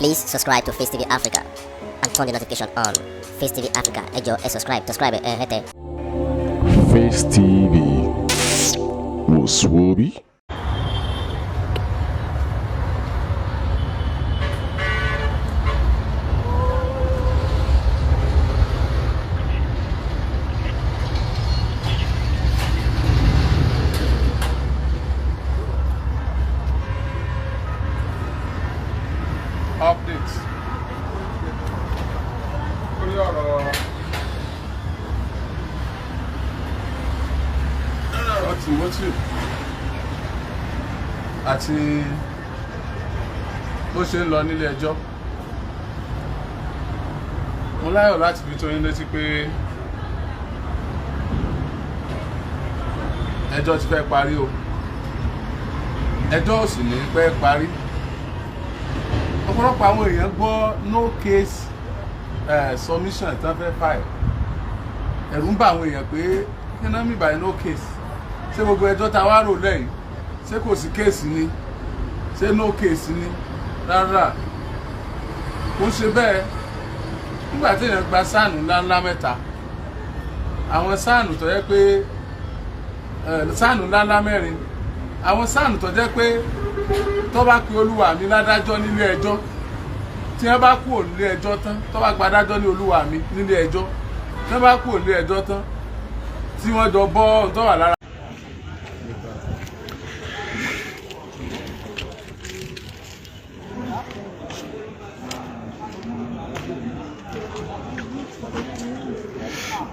Please subscribe to Face TV Africa and turn the notification on. Face TV Africa, ẹ jọ̀ọ́, ẹ subscribe, subscribe ẹ hẹ́tẹ̀. Face TV wò sùwòbí. Update lórí ọ̀rọ̀ Timothy àti bó ṣe ń lọ nílé ẹjọ́. Mo láyọ̀ láti fi tó yín létí pé ẹjọ́ ti fẹ́ parí o. Ẹjọ́ ò sì ní pẹ́ parí. Ọ̀pọ̀lọpọ̀ àwọn èèyàn gbọ́ no case submission tán fẹ́ file, ẹ̀rù ń bà àwọn èèyàn pé kí náà mi by no case? Ṣé gbogbo ẹjọ́ ta wá rò lẹ́yìn, ṣé kò sí case ni? Ṣé no case ni? Rárá, kò ń ṣe bẹ́ẹ̀. Nígbà tí èèyàn gba SAN ńláńlá mẹ́ta, àwọn SAN tó yẹ pé SAN ńláńlá mẹ́rin, àwọn SAN tó jẹ́ pé tó bá pe olúwa mi ládájọ́ nílé ẹjọ́, tí wọ́n bá kúrò nílé ẹjọ́ tán, tó bá gba adájọ́ ní olúwa mi nílé ẹjọ́, tí wọ́n bá kúrò nílé ẹjọ́ tán, tí wọ́n jọ bọ́ ohun tó wà lára.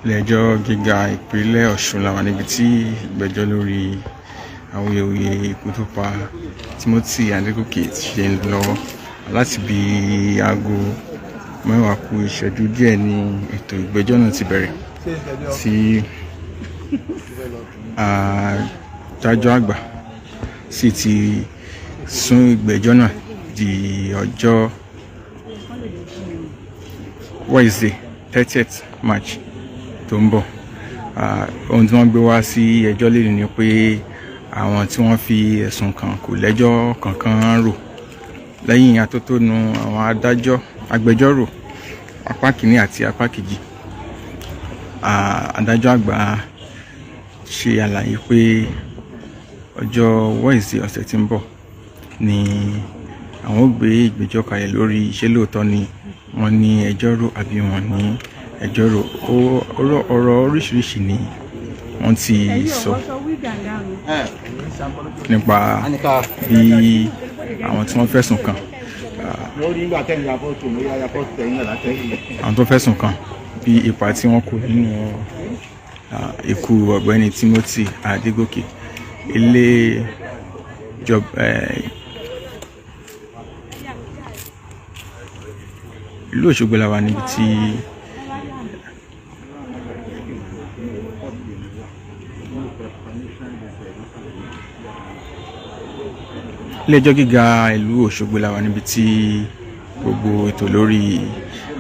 Ilé-ẹjọ́ gíga ìpínlẹ̀ Ọ̀ṣun la wà, níbi tí ìgbẹ́jọ́ lórí awuyewuye ikú tó pa Timothy Adégòkè ti ṣe ń lọ. Láti bí aago 10 kù ìṣẹ́jú díẹ̀ ní ètò ìgbẹ́jọ́ náà ti bẹ̀rẹ̀, tí adájọ́ àgbà sì ti sún ìgbẹ́jọ́ náà di ọjọ́ Wednesday, 30th March tó ń bọ̀. Ohun tí wọ́n gbé wá sí ẹjọ́ lè ní pé àwọn tí wọ́n fi ẹ̀sùn kàn kò lẹ́jọ́ kankan rò. Lẹ́yìn atótónu àwọn adájọ́, agbẹjọ́rò apá kìíní àti apá kejì, adájọ́ àgbà ṣe àlàyé pé ọjọ́ Wednesday ọ̀sẹ̀ tí ń bọ̀ ni àwọn ó gbé ìgbẹ́jọ́ kalẹ̀ lórí ṣé lóòótọ́ ni wọ́n ní ẹjọ́ rò àbí wọ́n ní ẹjọ́ rò. Ọ̀rọ̀ oríṣiríṣi ni wọ́n ti sọ nípa bí àwọn tí wọ́n fẹ̀sùn kàn, àwọn tó fẹ̀sùn kàn, bí ipa tí wọ́n kó nínú ikú ọ̀gbẹ́ni Timothy Adégòkè. Ilé ìjọba ìlú Òṣogbo la wà, níbi tí ilé-ẹjọ́ gíga ìlú Òṣogbo la wà, níbi tí gbogbo ètò lórí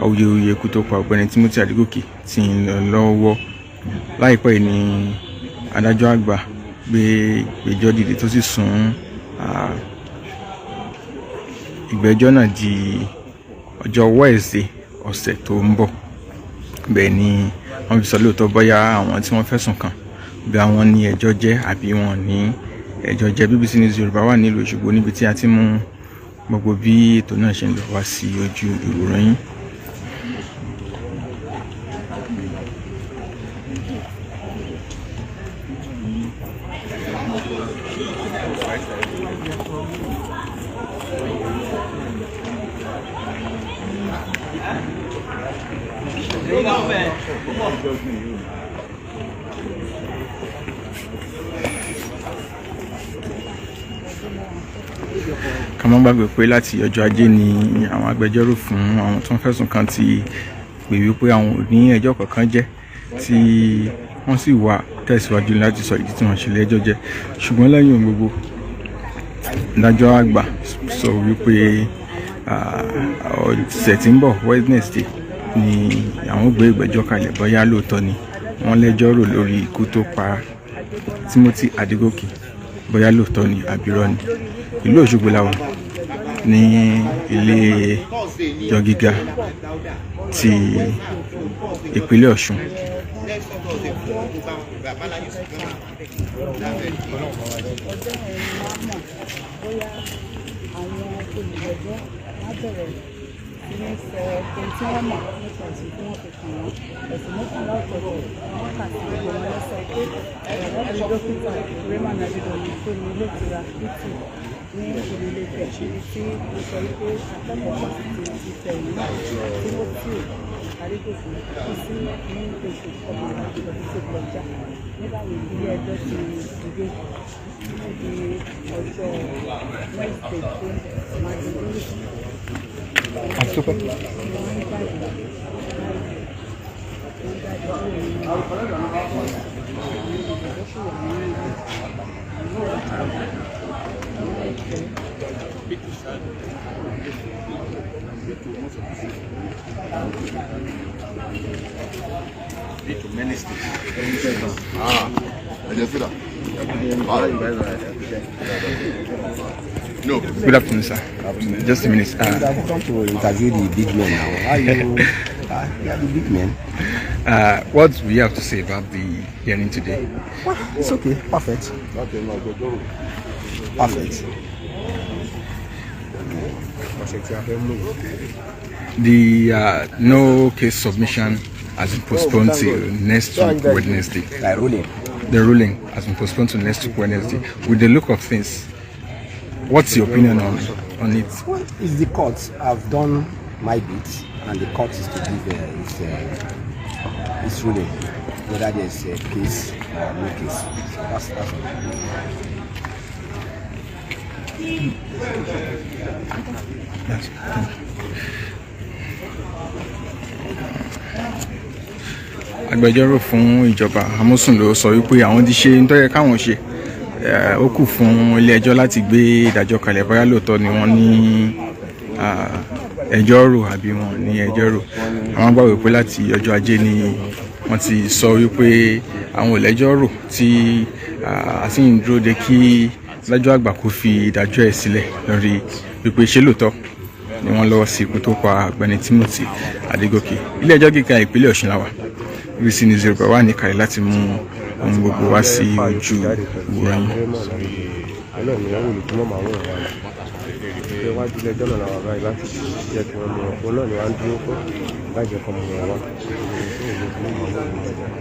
awuyewuye ikú tó pa ọ̀gbẹ́ni Timothy Adégòkè ti ń lọ lọ́wọ́. Láìpẹ́ yìí ni adájọ́ àgbà gbé ìgbẹ́jọ́ dìde, tó sì sún ìgbẹ́jọ́ náà di ọjọ́ Wednesday ọ̀sẹ̀ tó ń bọ̀. Bẹ́ẹ̀ ni wọ́n fi sọ lóòótọ́ bóyá àwọn tí wọ́n fẹ̀sùn kàn bí àwọn ní ẹjọ́ jẹ́ àbí wọn ní ẹjọ́ jẹ́. BBC News Yorùbá wà nílùú Òṣogbo, níbi tí a ti mú gbogbo bí ètò náà ṣe ń lọ wá sí ojú ìwòran yín. Ká má gbàgbé pé láti ọjọ́ ajé ni àwọn agbẹjọ́rò fún àwọn tó ń fẹ̀sùn kàn ti pè wípé àwọn ò ní ẹjọ́ kankan jẹ́, tí wọ́n sì wà tẹ̀síwájú láti sọ ìdí tí wọ́n ṣe lẹ́jọ́ jẹ́. Ṣùgbọ́n lẹ́yìn ohun gbogbo, adájọ́ àgbà sọ wípé ọ̀sẹ̀ tí ń bọ̀, Wednesday, ni àwọn gbé ìgbẹ́jọ́ kalẹ̀ bóyá lóòótọ́ ni wọ́n lẹ́jọ́ rò lórí ikú tó pa Timothy Adégòkè, bóyá lóòótọ́ ni àbí irọ́ ni. Ìlú Òṣogbo la wà. Ní ilé ẹjọ́ gíga ti ìpínlẹ̀ Ọ̀ṣun. Ọjọ́ yẹn ni wọ́n mọ̀ bóyá àwọn olùgbẹ́jọ́ wọ́n bẹ̀rẹ̀ sí ní sọ ohun tí wọ́n mọ̀ nípa ẹ̀sùn tí wọ́n fi kàn wọ́n. Ẹ̀sùn 11 ọ̀tọ̀ọ̀tọ̀ ni wọ́n kà sí gbogbo wọn lẹ́sẹ̀ pé wọ́n fi dókítà Raymond Adédoyin tó ní ilé ìtura Pt ní ìlú Ilé-Ifẹ̀, níbi tí wọ́n sọ wípé akẹ́kọ̀ọ́ fásitì Ifẹ̀ yìí, Timothy Adégòkè, kú sí ní oṣù kọkànlá ọdún tó kọjá. Ní báyìí, ilé ẹjọ́ ti dìde títí di ọjọ́ Wednesday tó máa di lórí. Àtúpẹ́. Wọ́n ń jáde wọ́n jáde kúrò nínú kóòtù. Àwọn olùgbẹ́jọ́ sì wà nínú ilé láìpẹ́. No. Good afternoon, sir. Just a minute. I've come to interview the big men now. How you? You are the big men. What do you have to say about the hearing today? Well, it's okay. Perfect. Perfect. The no case submission has been postponed till next week, Wednesday. Like ruling. The ruling has been postponed to next week, Wednesday. With the look of things, what's your opinion on it? Well, it's the court. I've done my bit, and the court is to give its ruling, whether there's a case or no case. So that's all. Yes, thank you. Agbẹjọ́rò fún ìjọba Amosun ló sọ wípé àwọn ti ṣe ń tó yẹ káwọn ṣe. Ó kù fún ilé ẹjọ́ láti gbé ìdájọ́ kalẹ̀ bóyá lóòótọ́ ni wọ́n ní ẹjọ́ rò àbí wọn ní ẹjọ́ rò. Àwọn gbàgbé pé láti ọjọ́ ajé ni wọ́n ti sọ wípé àwọn ò lẹ́jọ́ rò, tí a sì ń dúró de kí adájọ́ àgbà kó fi ìdájọ́ ẹ̀ sílẹ̀ lórí wípé ṣé lóòótọ́ ni wọ́n lọ́wọ́ sí ikú tó pa ọ̀gbẹ́ni Timothy Adégòkè. Ilé ẹjọ́ gíga ìpínlẹ̀ Ọ̀ṣun la wà. BBC News Yorùbá wà níkàlẹ̀ láti mú ohun gbogbo wá sí ojú ìwòran yín. Ọlọ́run ni wọ́n wò lójúmọ́ màá wọ̀n wá lọ pé wájú ilé ẹjọ́ náà làwọn báyìí láti jẹ́ kí wọ́n mú wọn òun náà ni wọ́n á dúró fún láìjẹ́ kọ́ mú wọn wá. Òun tó wò lójúmọ́ màá wọ̀n wọn.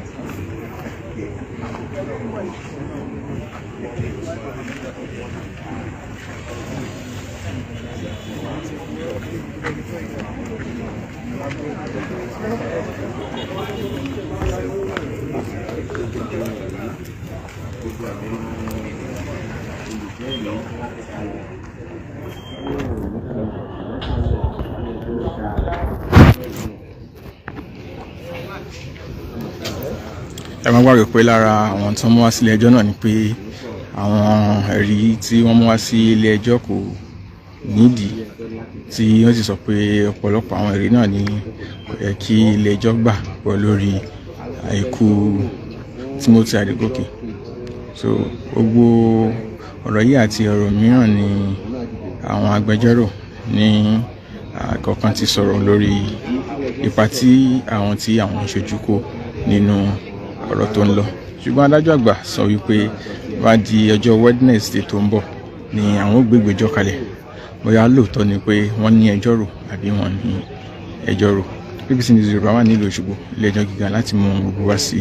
Ẹ má gbàgbé pé lára àwọn tó mú wá sílé ẹjọ́ náà ni pé àwọn ẹ̀rí tí wọ́n mú wá sí ilé ẹjọ́ kò nídìí, tí wọ́n sì sọ pé ọ̀pọ̀lọpọ̀ àwọn ẹ̀rí náà ni kò yẹ kí ilé ẹjọ́ gbà pọ̀ lórí ikú Timothy Adégòkè. So gbogbo ọ̀rọ̀ yìí àti ọ̀rọ̀ mìíràn ni àwọn agbẹjọ́rò ní kọ̀ọ̀kan ti sọ̀rọ̀ lórí ipa tí àwọn ń ṣojú kó nínú ọ̀rọ̀ tó ń lọ. Ṣùgbọ́n adájọ́ àgbà sọ wípé wá di ọjọ́ Wednesday tó ń bọ̀ ni àwọn ò gbé ìgbẹ́jọ́ kalẹ̀ bóyá lóòótọ́ ni pé wọ́n ní ẹjọ́ rò àbí wọ́n ní ẹjọ́ rò. BBC News Yorùbá wà nílùú Òṣogbo, ilé ẹjọ́ gíga, láti mú ohun gbogbo wá sí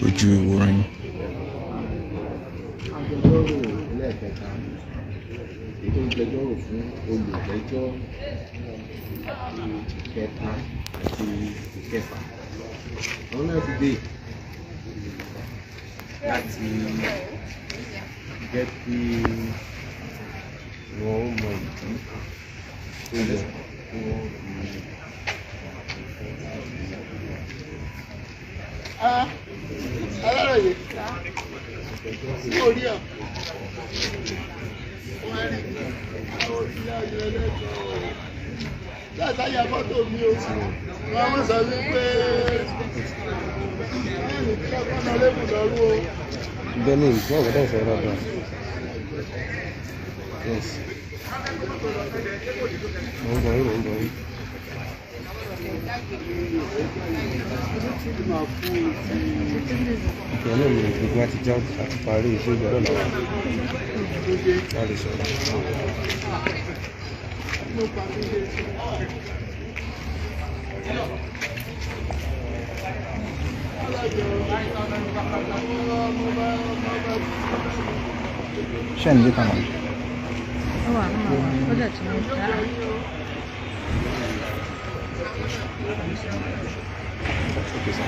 ojú ìwòran yín. Agbẹjọ́rò lẹ́ẹ̀kẹta, èyí tó ń gbẹjọ́rò fún olùgbẹ́jọ́ kẹta àti ìkẹfà, àwọn náà ti dé láti jẹ́ kí wọ́n mọ ìdí tó yẹ kí wọ́n fi. Aláròye sí orí ọ̀ wọ́n rí àwọn òṣìṣẹ́ àjọ ẹlẹ́jọ́ látàyà fọ́tò mi o. Wọ́n mọ̀ sọ wípé ẹ̀yìn kí ọkọ̀ náà lébù lọ́rú o. Bẹ́ẹ̀ni, ìgbọ́n ọ̀gá sọ̀rọ̀ dáadáa. Yes. Mo ń gbọ́ yín, mo ń gbọ́ yín. Ìgbà náà ni gbogbo wa ti já àti parí iṣẹ́ ìgbà náà làwọn a lè sọ̀rọ̀. Ṣé ẹ̀ ní data mọ́? Ó wà, ó máa wà, ó dẹ̀ tún ń dá. Okay, sir.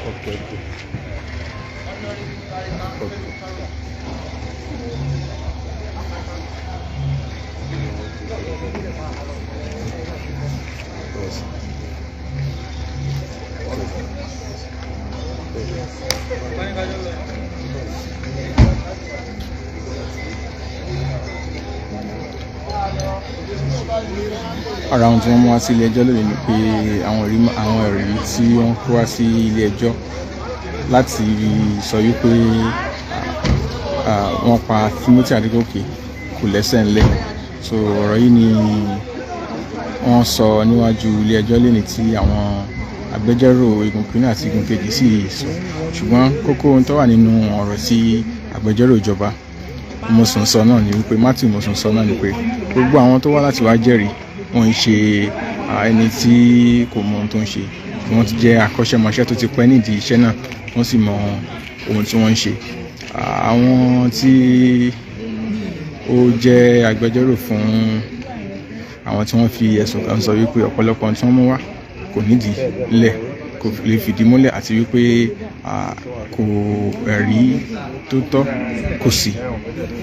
Okay. Yes. Ara ohun tí wọ́n mú wá sí ilé ẹjọ́ lónìí ni pé àwọn ẹ̀rí tí wọ́n kó wá sí ilé ẹjọ́ láti sọ wípé wọ́n pa Timothy Adégòkè kò lẹ́sẹ̀ ńlẹ̀. So ọ̀rọ̀ yìí ni wọ́n sọ níwájú ilé ẹjọ́ lónìí tí àwọn agbẹjọ́rò igun kìíní àti igun kejì sì sọ. Ṣùgbọ́n kókó ohun tó wà nínú ọ̀rọ̀ tí agbẹjọ́rò ìjọba Mọ̀sùn sọ náà ni wípé, Matthew Mọ̀sùn sọ náà ni pé gbogbo àwọn tó wá láti wá jẹ́rìí, wọ́n ń ṣe ẹni tí kò mọ ohun tó ń ṣe. Wọ́n ti jẹ́ akọ́ṣẹ́mọṣẹ́ tó ti pẹ́ nídìí iṣẹ́ náà, wọ́n sì mọ ohun tí wọ́n ń ṣe. Àwọn tí ó jẹ́ agbẹjọ́rò fún àwọn tí wọ́n fi ẹ̀sùn kàn sọ wípé ọ̀pọ̀lọpọ̀ ohun tí wọ́n mú wá kò nídìí lẹ̀, kò lè fìdí múlẹ̀, àti wípé kò ẹ̀rí tó tọ́ kò sí.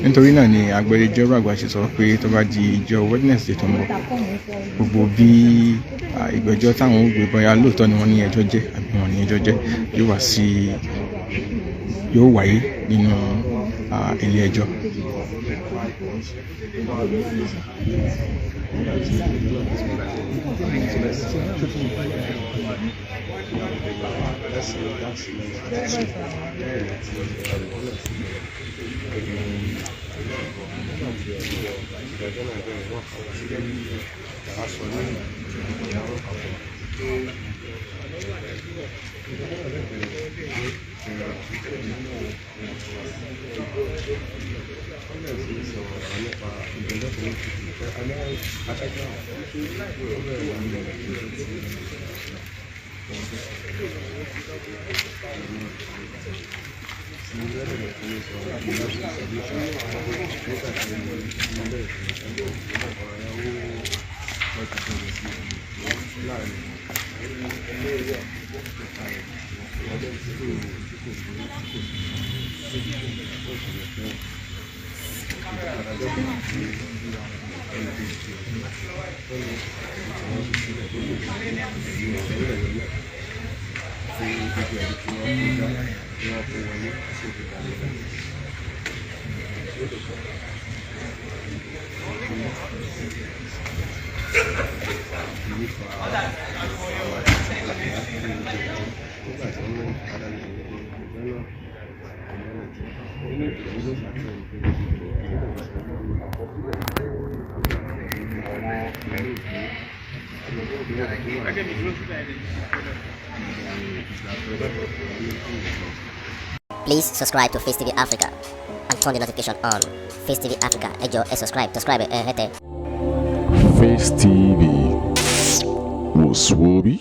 Nítorí náà ni agbẹjọ́rò àgbà ṣe sọ pé tó bá di ìjọ Wednesday tó ń bọ̀, gbogbo bí ìgbẹ́jọ́ táwọn ó gbé, bóyá lóòótọ́ ni wọ́n ní ẹjọ́ jẹ́ àbí wọ́n ní ẹjọ́ jẹ́, yóò wáyé nínú ilé ẹjọ́. Please subscribe to Face TV Africa and turn the notification on. Face TV Africa, ẹ jọ̀ọ́, ẹ subscribe, subscribe ẹ hẹ́tẹ̀. Face TV was Swoby.